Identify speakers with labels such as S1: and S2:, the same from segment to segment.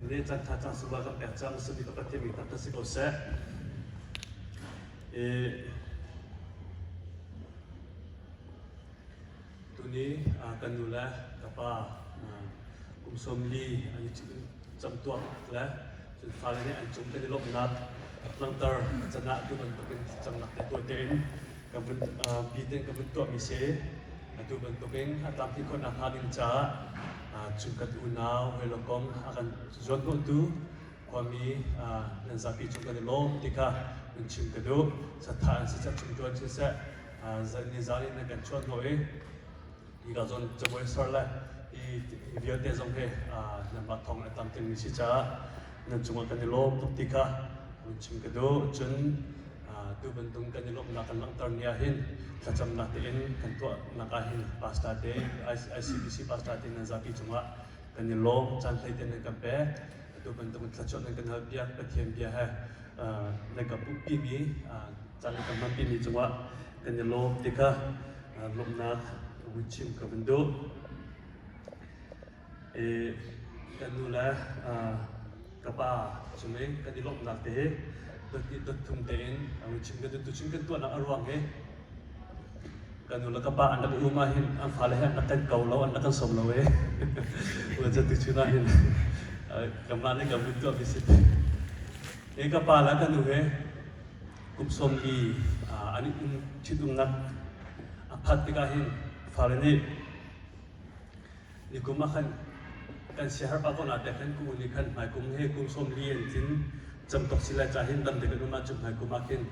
S1: Ne caan tha cang sunglawi kan pek cang sami ka Pathian min thangthat si ko seh. E, tuni kan nu le ka pa kum 40 an i camtuak le cun fale nih an cung kan i lawmhnak langhter can ah tu bantukin thlacamnak te tuah tein kan vun bi tein kan vun tuahmi si. Atu bantukin a tlamtlin khawhnak hnga ding caah chungkhat unau hawi kong a kan zuanhnawhtu khuami nan zapi cung kan i lawm ti kha nan chim ka duh. Satha an si cah chungtuan siseh nizan in nan kan chuahhnawh i hika zawn cabuai ser le hi vialte zong hi nanmah thawng a tlamtlingmi si caah nan cungah kan i lawm tuk ti kha hun chim ka duh. Cun Tu bantuk kan i lawmhnak kan langhter ni ahhin thlacamnak tein kan tuahnak ahhin pastor te ICBC pastor te nan zapi cungah kan i lawm caan hlei te nan kan pek. Atu bantuk thlachuah nan kan halpiak Pathian bia he nan kan pumhpimi caan nan kan hmanpimi cungah kan i lawm ti kha lawmhnak vun chim ka vun duh. I kan nu le ka pa cung i kan i lawmhnak te hi dot hnih dot thum tein chim kan tuchun kan tuahnak a ruang hi kan nu le ka pa an rak i um ahhin an fale he an rak kan ko lo an rak kan sawm lo i tuchun ahhin kanmah nih kan vun tuah mi si i ka pa le ka nu he kum 40 an i um ṭhitumnak a phanh tikah hin fale nih Nikum ah khan kan siaherh pah ko na te khan ku nih khan hmaikum he kum 40 an tlin camtok si lai ca hin dam te kan um ahcun hmaikum ah khin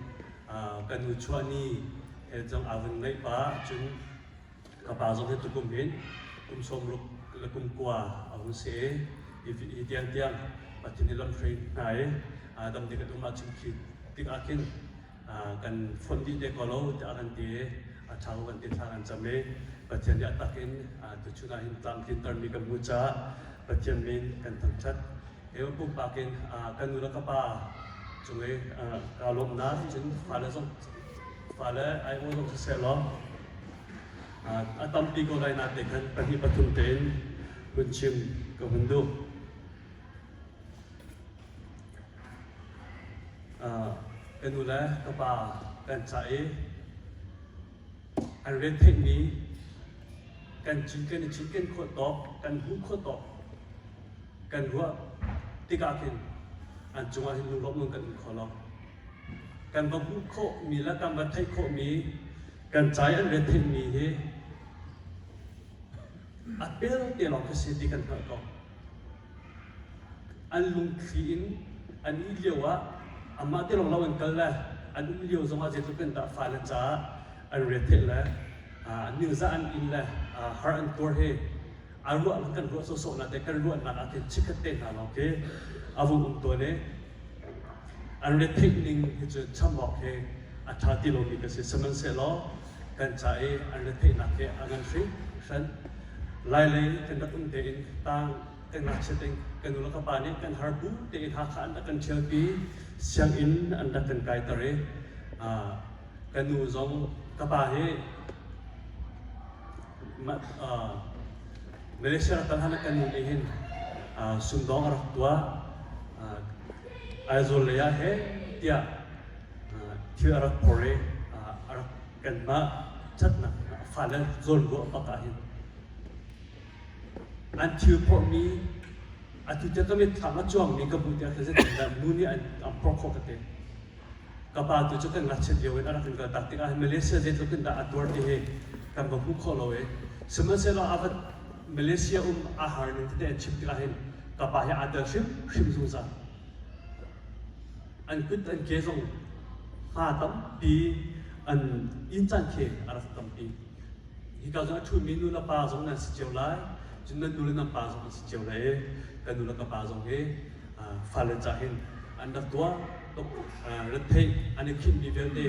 S1: kan nu chuah ni he zong aa vun ngeih pa cun ka pa zong hi tukum hin kum 60 le kum kua a hun si i hi tiang tiang Pathian nih lamhruai hna i dam te kan um ahcun khi tikah khin kan fonh dih te ko lo tiah kan ti i a ṭha ko kan ti thla kan cam i Pathian nih a tak in tuchun ah hin tlamtlintermi kan hmuh caah Pathian min kan thangṭhat. Hi pumpak in kan nu le ka pa cung i kaa lawmnak cun fale zong fale aiawh zong siseh law a tampi ko lai nain te khan pahnih pathum tein hun chim ka hun duh. Ka nu le ka pa kan ca i an riantheihmi kan cinken i cinken khawh tawk, kan hmuh khawh tawk kan ruah tikah khin an cungah hin lunglawmh kan um kho lo. Kan va hmuh khawhmi le kan va theih khawhmi kan ca i an riantheihmi hi a pel te lawng khi si ti kan hngalh ko. An lungthli in an ih lio ah amah te lawng lo an kal le an um lio zongah zeitluk in dah fale caah an retheih le ningzah an in le har an tuar hi a ruah kan ruah sawhsawh na te kan ruahnak ah khin chikkhat te hna lawng khi a vung um tawn i an retheih ning hi cu cham awk hi a ṭha ti lomi ka si. Sihmanhsehlaw kan ca i an retheihnak hi a ngan hringhran. Lailei kan rak um tein tang kan ngakchia tein kan nu le ka pa nih kan har bu tein Hakha an rak kan ṭhialpi, sianginn an rak kan kaiter i ka nu zong ka pa hi Malaysia rak kal hlan ah kan nu nih hin sumdawng a rak tuah. Aizawl lei ah heh tiah thil a rak phor i a rak kanmah ṭhatnak fale zawnruah bak ah hin an thil phorhmi atu tiang ka mitthlam a cuangmi ka hmuh tiah zeitindah nu nih an phorh khawh ka ti. Ka pa tu cu kan ngakchiat lio in a rak kan kaltak tikah hin Malaysia zeitluk in dah a tuar ti hi kan va hmu khawh lo i sihmanhsehlaw a va Malaysia um a har ning tete an chim tikah hin ka pa hi aa tel hrimhrim zungzal. An kut an ke zong hma tampi an inn caan khi a rak tampi. Hika zong a ṭhumi nu le pa zong nan si cio lai, cun nan nu le nan pa zong an si cio lai i ka nu le ka pa zong hi fale ca hin an rak tuah tuk retheih an i khinhmi vialte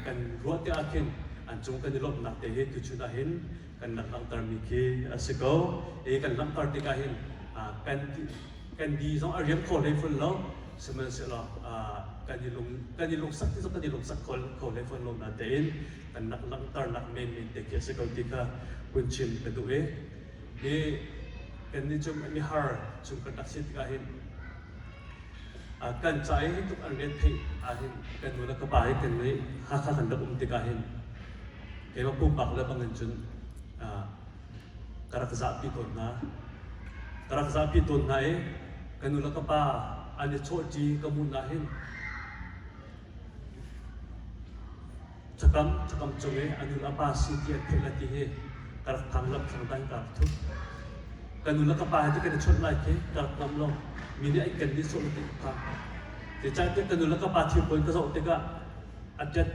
S1: kan ruah tikah khin an cung kan i lawmhnak te hi tuchun ah hin kan rak langhtermi khi a si ko. I kan langhter tikah hin kan kan di zong a riam kho hlei fawn lo sihmanhsehlaw kan i lung kan i lungsak ti zong kan i lungsak kho kho hlei fawn lo natein kan rak langhternak menmen te khi a si ko ti kha hun chim ka duh i hi. Kannih cu mihar chung kan rak si tikah hin kan ca i hi tluk an rian theih ahhin kan nu le ka pa hi kan nih Hakha kan rak um tikah hin keimah pumpak le bangin cun ka rak zahpi tawn hna. Ka rak zahpi tawn hna i ka nu le ka pa an i chawhṭi ka hmuh hna hin Cakam cakam cung i a nu le a pa si ti an theih le ti hi ka rak thang lam thlang dang ka rak thup. Ka nu le ka pa he ti kan i chawnh lai khi ka rak ngam lo. Mi nih an kan nihsawh le ti ka phang. Zeicahtiah ka nu le ka pa thil pawl ka zoh tikah a ṭet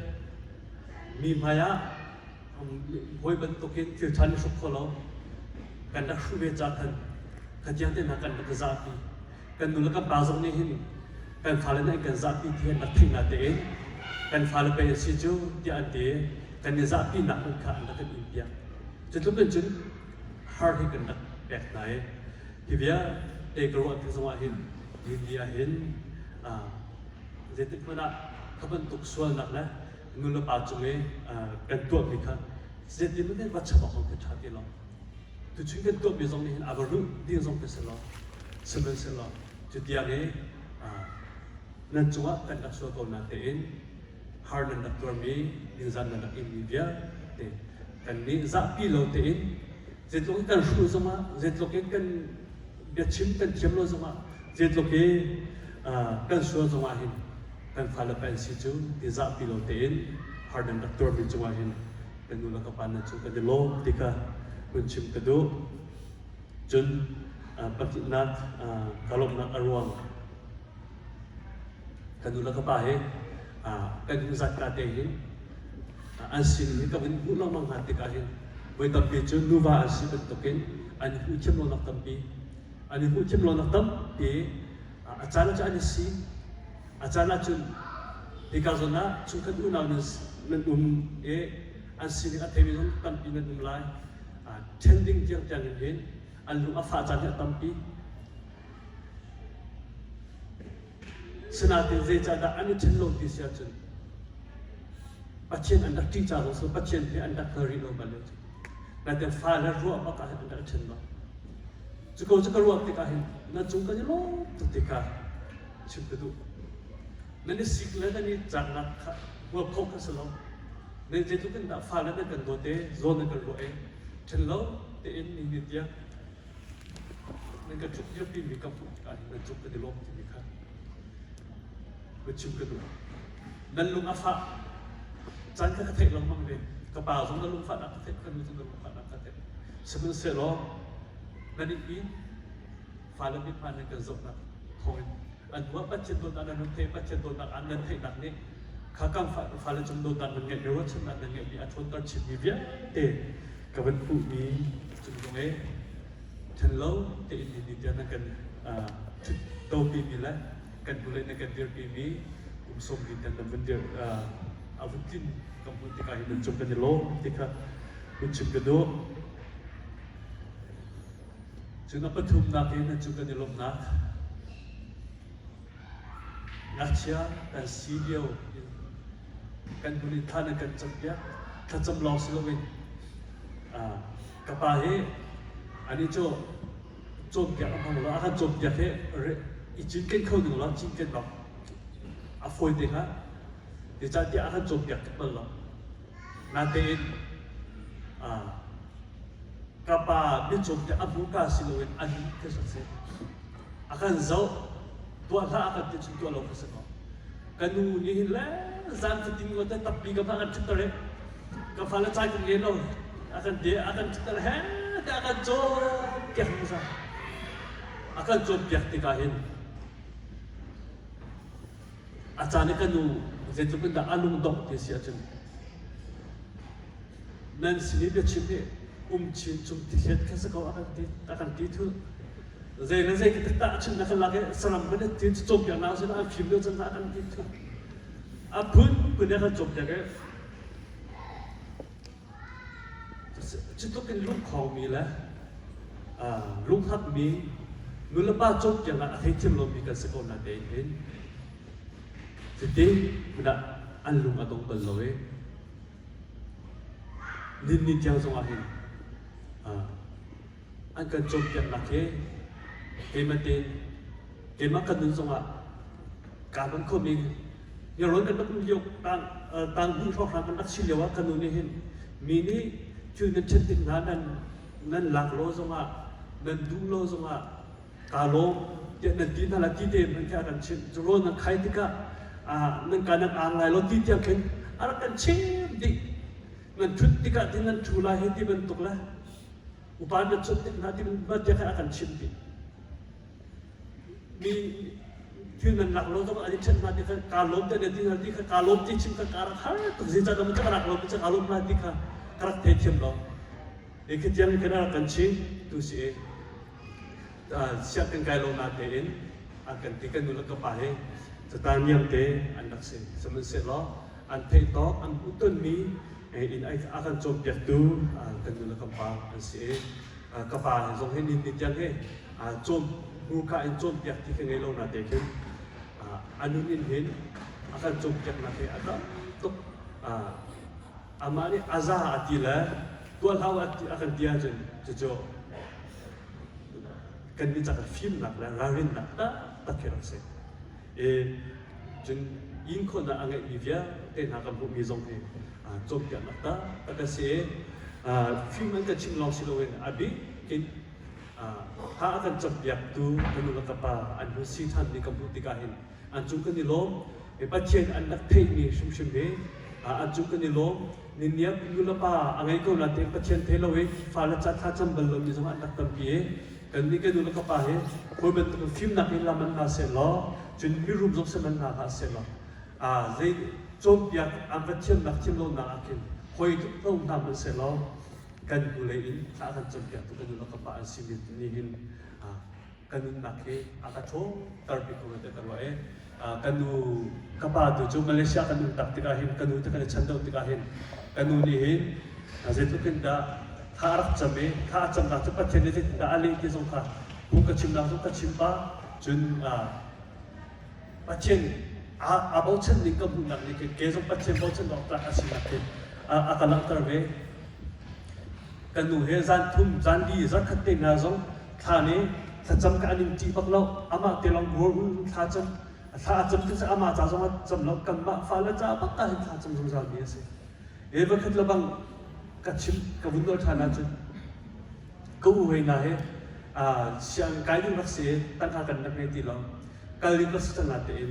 S1: mi hmai ah hawi bantukin thil ṭha nih hruk kho lo. Kan rak hruh ve ca khan khatiang te hna kan rak zahpi. Kan nu le kan pa zong nih hin kan fale nih an kan zahpi ti an rak theih na tein kan fale pei an si cu tiah an ti kan i zahpinak hmanh kha an rak kan in piak. Cu tluk in cun har hi kan rak pek hna i hi vialte ka ruah tik zongah hin ni ah hin zeitik hmanh ah kha bantuk sualnak le nu le pa cung i kan tuahmi kha zeitin hmanh va chap awk zong khi ṭha ti lo. Tuchun kan tuahmi zong nih hin a va ruh ding zong khi si lo. Sihmanhsehlaw cutiang i nan cungah kan rak sual ko na tein har nan rak tuarmi ningzan nan rak inmi vialte kan nih zahpi lo tein zeitluk in kan hruh zongah zeitluk in kan biachim kan thiam lo zongah zeitluk i kan sual zongah hin kan fale pa an si cu ti zahpi lo tein har nan rak tuarmi cungah hin kan nu le ka pa nan cung kan i lawm ti kha hun chim ka duh. Cun pahnihnak ka lawmhnak a ruang ka nu le ka pa hi kan hnu zatka te hin an sin hi ka vun hmuh lengmang hna tikah hin voi tampi cu nuva an si bantukin an i hmuh thiam lonak tampi an i hmuh thiam lonak tampi a caan ah cun an i si a caan ah cun hika zawn ah chungkhat unau nan um i an sining a theimi zong tampi nan um lai. Ṭhen ding tiangtiang in hin an lung a fah caan hi a tampi. Sinain zeicahdah an i ṭhen lo ti si ahcun Pathian an rak ṭih ca zong si Pathian he an rak hngal rih lo bal lo cu. Nain fale ruah bak ah hin an rak i ṭhen lo. Cu ko cu ka ruah tikah hin na cung kan i lawm tuk ti kha chim ka duh. Nan i sik le nan i caknak kha huap kho kha si lo. Nan zeitluk in dah fale nan kan dawt i zawn nan kan ruah i ṭhen lo tein ni ni tiang nan kan tluk dirpimi ka hmuh tikah hin nan cung kan i lawm timi kha va chim ka duh. Nan lung a fah caan kha ka theih lengmang ve. Ka pa zong na lungfahnak ka theih, ka nu zong na lungfahnak ka theih. Sihmanhsehlaw nan i fale mithmai nan kan zohnak thawngin an hnuah Pathian dawtnak nan hun theih Pathian dawtnak ah nan theihnak nih kha kan fale cung dawtnak nan ngeihmi ruahchannak nan ngeihmi a ṭhawnter chinmi vialte ka van hmuhmi cung zong i ṭhen lo tein ni ni tiang nan kan ṭhutdopimi le kan hnulei nan kan dirpimi kum sawmli tiang nan vun dir a vun tlin kan hmuh tikah hin nan cung kan i lawm ti kha hun chim ka duh. Cun a pathumnak in cu kan i lawmhnak ngakchia kan si lio in kan hmun in thla nan kan campiak thlacam lawng si loin ka pa hi ani cu cawnpiak a hmang lo a kan cawnpiak hi i cinken kho ning lo cinken bak a fawi te hnga zeicahtiah a kan cawnpiak tuk bal lo Natein ka pa mitcawm te a hmuka si loin a nih khi si. A kan zoh, tuah hlah a kan ti cun tuah lo kha si ko. Ka nu nih hin le zan fatin ngawt te tappi ka hmang an ṭhutter i ka fale cai kan ngei lo a kan ti a kan ṭhutter he te a kan cawnpiak hmasa. A kan cawnpiak tikah hin A caan i ka nu zeitluk in dah a lungdongh ti a si ahcun nan sin i biachim hi um chin chung tihlet kha si ko a kan ti a kan ti thu zei le zei ka tah chun na kan lak i saram ban ti cu cawnpiak na sin an fim lio chan a kan ti thu a phun phun a kan cawnpiak i Cutluk in lungkhawngmi le lunghakmi nulepa cawnpiak ah a theithiam lomi kan si ko natein hin cuti hmun ah an lung a dong bal lo i ninni tiang zongah hin. An kan cawnpiaknak hi keimah tein keimah kan nun zongah kaa hman khomi Nelrawn kan rak um lio tang tang hnih hrawnghrang kan rak si lio ah ka nu nih hin mi nih thil nan ṭhen tik hna nan nan lak lo zongah nan duh lo zongah kaa lawm tiah nan ti hna la ti te hmanh khi a kan chimh. Cu rawl nan khai tikah nan ka nan ang lai lo ti tiang khin a rak kan chim dih. Nan ṭhut tikah tin nan ṭhu lai hei ti bantuk le upa nan chawnh tik hna ti bantuk khin a kan chimh dih. Mi thil nan lak lo zong an i ṭhen hna ti kha kaa lawm te ti hna ti kha kaa lawm ti chim kha kaa rak har tuk zeicah dah ka rak lawm kaa lawm hna ti kha ka rak theithiam lo. Hi khi tiang khin a rak kan chim tu si i siah kan kai lo na tein an kan ti kan nu le ka pa hi catang niam te an rak si. Sihmanhsehlaw an theih tawk an hmuh tonmi in a kan cawnpiaktu kan nu le kan pa an si i ka pa zong hi ni tiang hi cawm hmurka in cawnpiak ti ka ngei lo na te khin a nun in hin a kan cawnpiaknak hi a tam tuk. Amah nih a za a ti le tuah hlah a kan ti ahcun cucu kan nih cak fimnak le ralrinnak taktak khi rak si. I cun inn khawhnak a ngeihmi vialte hna kan hmuhmi zong hi cawnpiaknak taktak a si i fim an kan chimh lawng si loin a bik in tha a kan campiaktu ka nu le ka pa an hun si ṭhanmi ka hmuh tikah hin an cung kan i lawm. Pathian an rak theihmi hrimhrim hi an cung kan i lawm. Niniak nu le pa a ngei ko nain Pathian thei lo i fale ca thla cam bal lomi zong an rak tampi i kannih kan nu le ka pa hi hawi bantuk fimnak in lam an hna seh law cun mirum zong seh man hna hlah seh law zei cawnpiak an va thiamnak thiam lonak ah khin hawi tluk lo hna hmanh seh law kan hnulei in thla kan campiaktu kan nu le ka pa an simi nih hin ka nunnak hi a ka ṭhawter bik ko tiah ka ruah i ka nu ka pa tu cu Malaysia kan um tak tikah hin ka nu te kan i chan deuh tikah hin ka nu nih hin zeitluk in dah thla a rak cam i thla a camnak cu Pathian nih zeitin dah a leh ti zong kha phung ka chimnak zong ka chim pah. Cun Pathian aa bochan ning ka hmuhnak nih khin ke zong Pathian bochan awk tlak a sinak hin a ka langhter ve. Kan nu he zan thum zan li zarkhat te hna zong thla nih thlacam ka an in ṭih bak lo. Amah te lawng rawl ul in thla cam thla a cam cu amah ca zong a cam lo, kanmah fale ca bak ah hin thla cam zungzal mi a si. E voikhat le bang ka chim ka vun nawl ṭhan ahcun ka u hei hna hi siang kai ding rak si i tangka kan rak ngei ti lo, kal ding rak si cang tein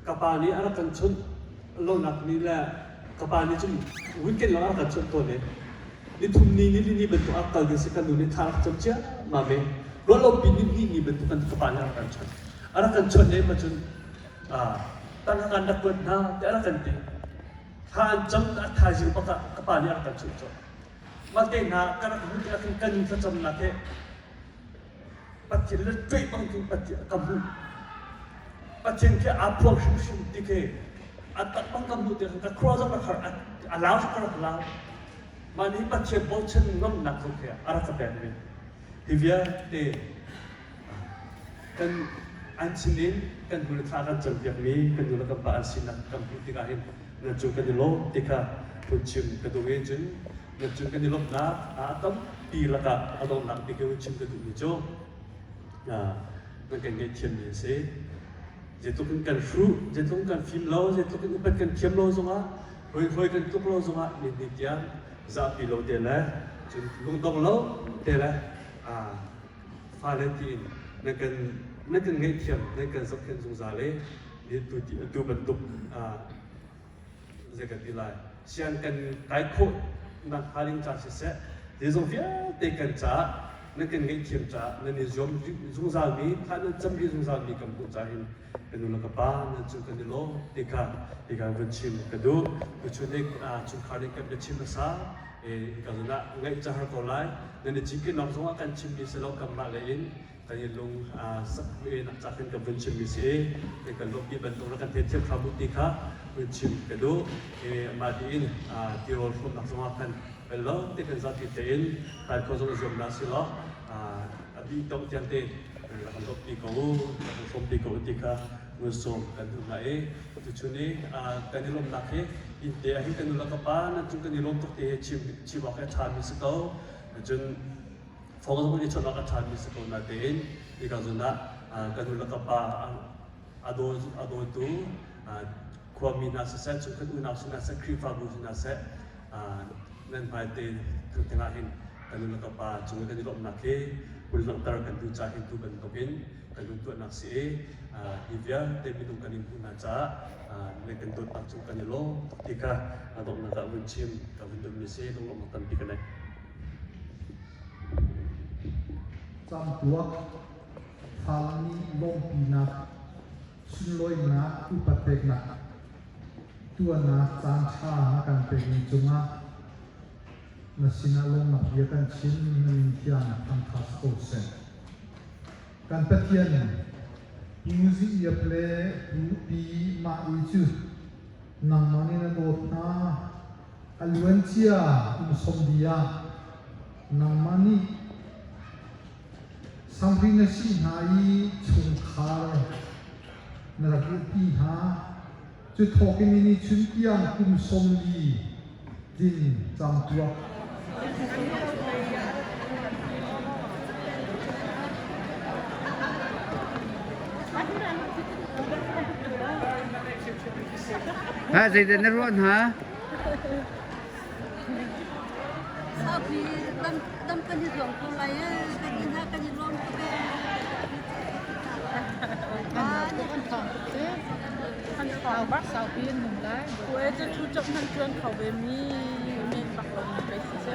S1: ka pa nih a rak kan chawnh lonak ni le ka pa nih cun weekend lawng a rak kan chawnh tawn i nithum ni nili ni bantuk ah kal ding si. Kan nu nih thla rak cam ciammam i ruahlopi ni hnih ni bantuk kan ka pa nih a rak kan chawnh a rak kan chawnh i ma cun tangka kan rak kuat hna tiah a rak kan ti. Thla an cam a thaizing bak ah ka pa nih a rak kan chawnh colh. Mah te hna ka rak hmuh tikah khin kan nu thlacamnak he Pathian le ṭuih bang khin Pathian ka hmuh. Pathian khi aa phuang hrimhrim ti khi a tak bang ka hmuh tikah ka khua zong rak har, a lau ka rak lau. Mah nih Pathian bochan ngamnak zong khi a rak ka pek ve. Hi vialte kan an sin in kan hnu le thla kan campiakmi kan nu le kan pa an sinak kan hmuh tikah hin nan cung kan i lawm ti kha hun chim ka duh i cun nan cung kan i lawmhnak a tampi lakah a donghnak bik i hun chim ka duhmi cu nan kan ngaihthiammi a si. Zeitluk in kan hruh, zeitluk in kan fim lo, zeitluk in upat kan thiam lo zongah, hawi hawi kan tluk lo zongah ni tiang zahpi lo te le cun lungdong lo te le fale tiin nan kan ngaihthiam, nan kan zohkhenh zungzal i tu bantuk zei kan ti lai siang kan kai khawh nak hnga ding ca siseh, zeizong vialte kan caah nan kan ngaihthiam caah nan i zuam zungzal mi, thla nan cam rih zungzal mi kan hmuh caah hin ka nu le ka pa nan cung kan i lawm ti kha hi kan vun chim ka duh. Tuchun ni chungkhar nih kan biachim hmasa ka zun ah ngaih ca har ko lai. Nan i cinkennak zongah kan chimmi si lo, kanmah le in kan i lung sak nak ca khin kan vun chimmi si i kan lawmhpi bantuk rak kan theithiam hram u ti kha vun chim ka duh. Mah tiin tirawl hrawmnak zongah khan kan lo te kan zapi tein kai kho zong i zuam hna si law a dih dongh tiang te rak kan lawmhpi ko u, rak kan hrawmpi ko u ti kha vun sawm kan duh hna i tuchun i kan i lawmhnak hi inn te ah hin kan nu le ka pa nan cung kan i lawm tuk ti hi chim chim awk hi a ṭhami si ko. Cun. Phone zong i chawnh awk a ṭhami si ko natein hika zawn ah ka nu le ka pa a dawtu khuami hna siseh, chungkhat unau si hna seh, Khrihfabu si hna seh, nan hmaite thengtheng ah hin ka nu le ka pa cung i kan i lawmhnak hi hun langhter kan duh caah hin tu bantukin kan hun tuahnak si i hi vialte minung kan in hmuh hna caah nan kan dawtnak cung kan i lawm tuk ti kha a donghnak ah vun chim ka vun duhmi si lunglawmhnak tampi ka nei.
S2: Camtuak Fale nih lawmhpinak, sunlawinak, upat peknak tuahnak caanṭha na kan pekmi cungah na sinah lawmhnak bia kan chim, na min thiang thangṭhat ko seh. Kan Pathian, Pu Zi Iap le Pu Pi Mah I cu nangmah nih na dawt hna. A luancia kum sawmli ah nangmah nih Samhri na si hna i chungkhar na rak dirpi hna. Cu thawk in ni chun tiang kum 40 tlin cang tuah.
S3: Ha zeidah na ruah hna?
S4: Saupi dam kan i zuam ko lai ee. Kan inn ah kan i lawm tuk ee.
S5: Saupi an nung lai. Kue cu thu chok hman tuan kho ve mi men bak lo mi pe si cu.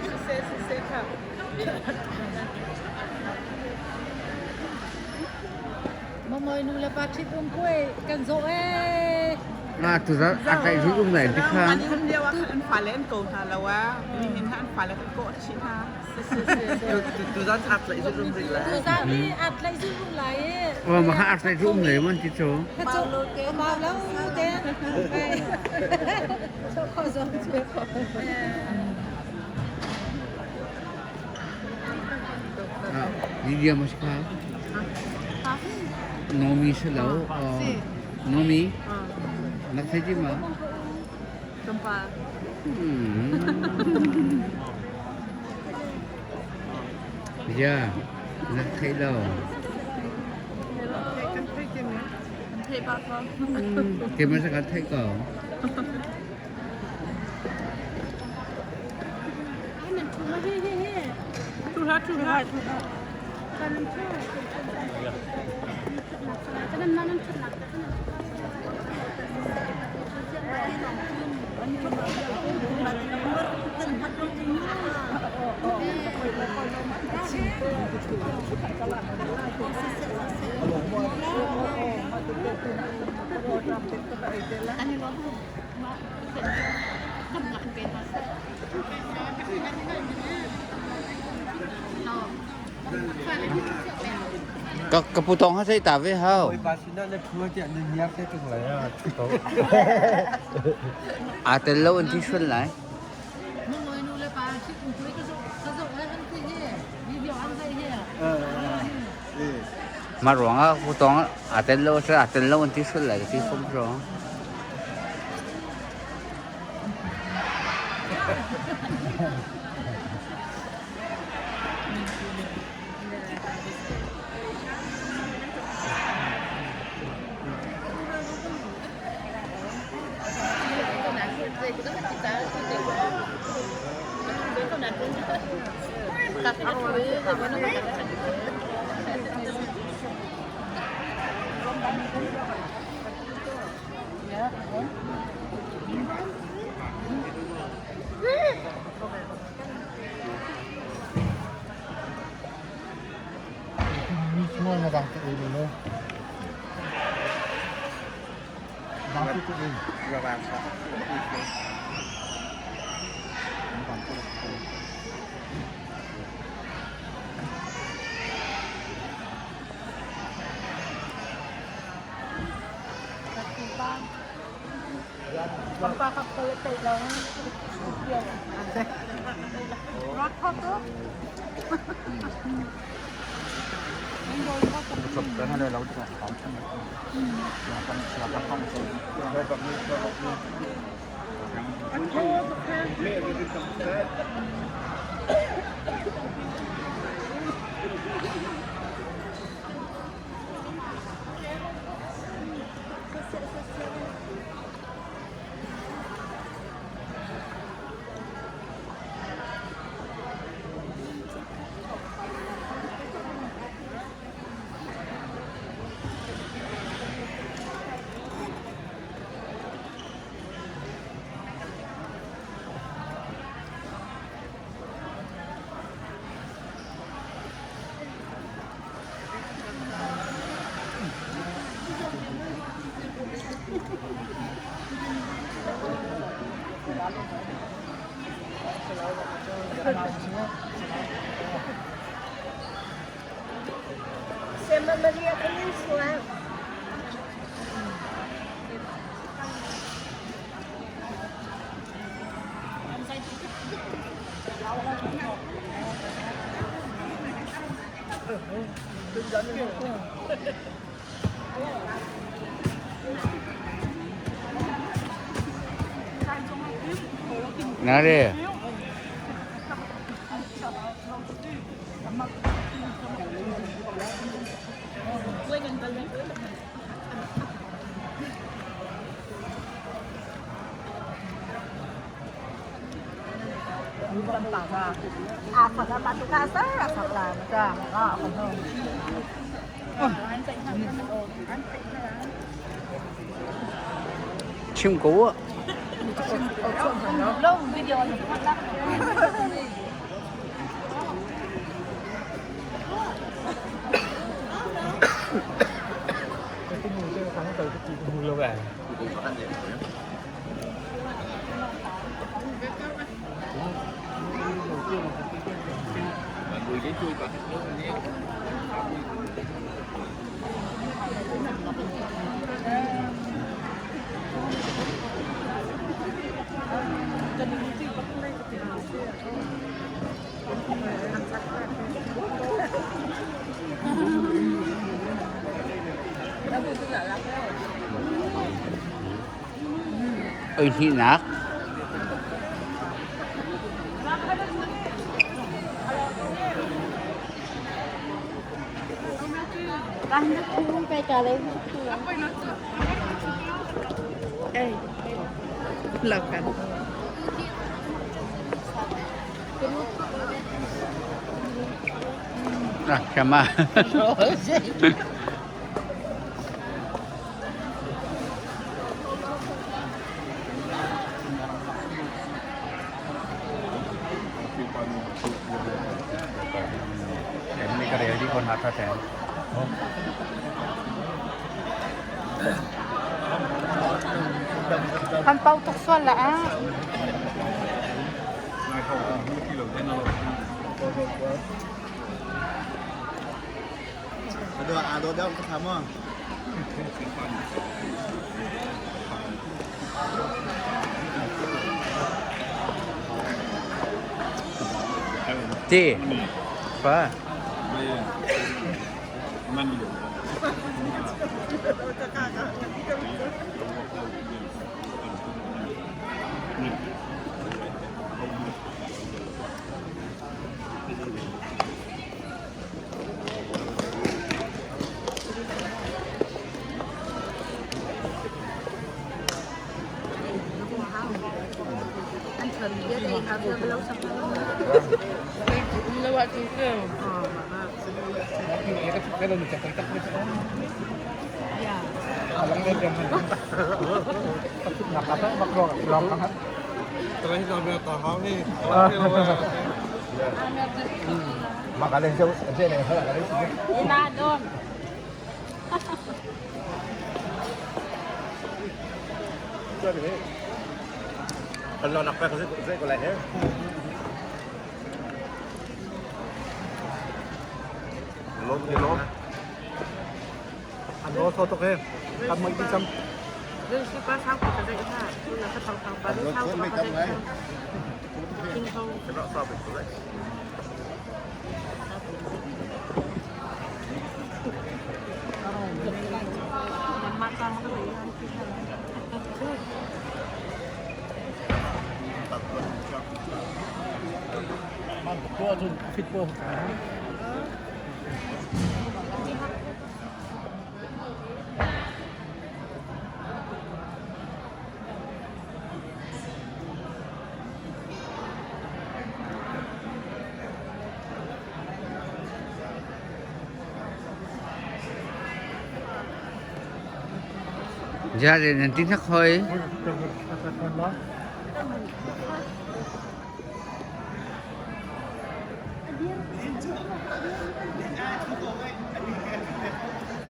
S5: Siseh siseh kha. Mamawi nu le pa ṭhit um kuai kan zawh ee.
S3: Nga tu za a kai zu um lai ti kha.
S6: An hun lio ah khan an fale an ko hna lo a. Nihin ha an fale kan kawh chih hna.
S7: Tu zan at lai zu um rih lai.
S5: Tu zan hi at lai zu um lai e.
S3: Oh ma kha at lai zu um lai man ti chu.
S5: Mau lo te. Mau lo te. Cho kho zong chu.
S3: Ni dia mas kha. Nomi si lo. Nomi. Nak thei ti ma?
S6: Tumpa.
S3: Ya, nak thei lo.
S6: Thei ba ko.
S3: Ke ma sa kan thei ko. Ka pu tong ha sei ta ve hau.
S7: Pa sinah na thu tiah na niak te tung lai ah thu ko.
S3: A tel lo an ti sual lai. Mah ruangah pu tong a tel lo a tel lo an ti sual lai ka ti fom ruang. Na re. Chim ko ah. Oi hnihnak. Ah, kama.
S5: Kan pau tuk sual la ah.
S3: Ti. Pa. Gia de nan ti hnak hoi.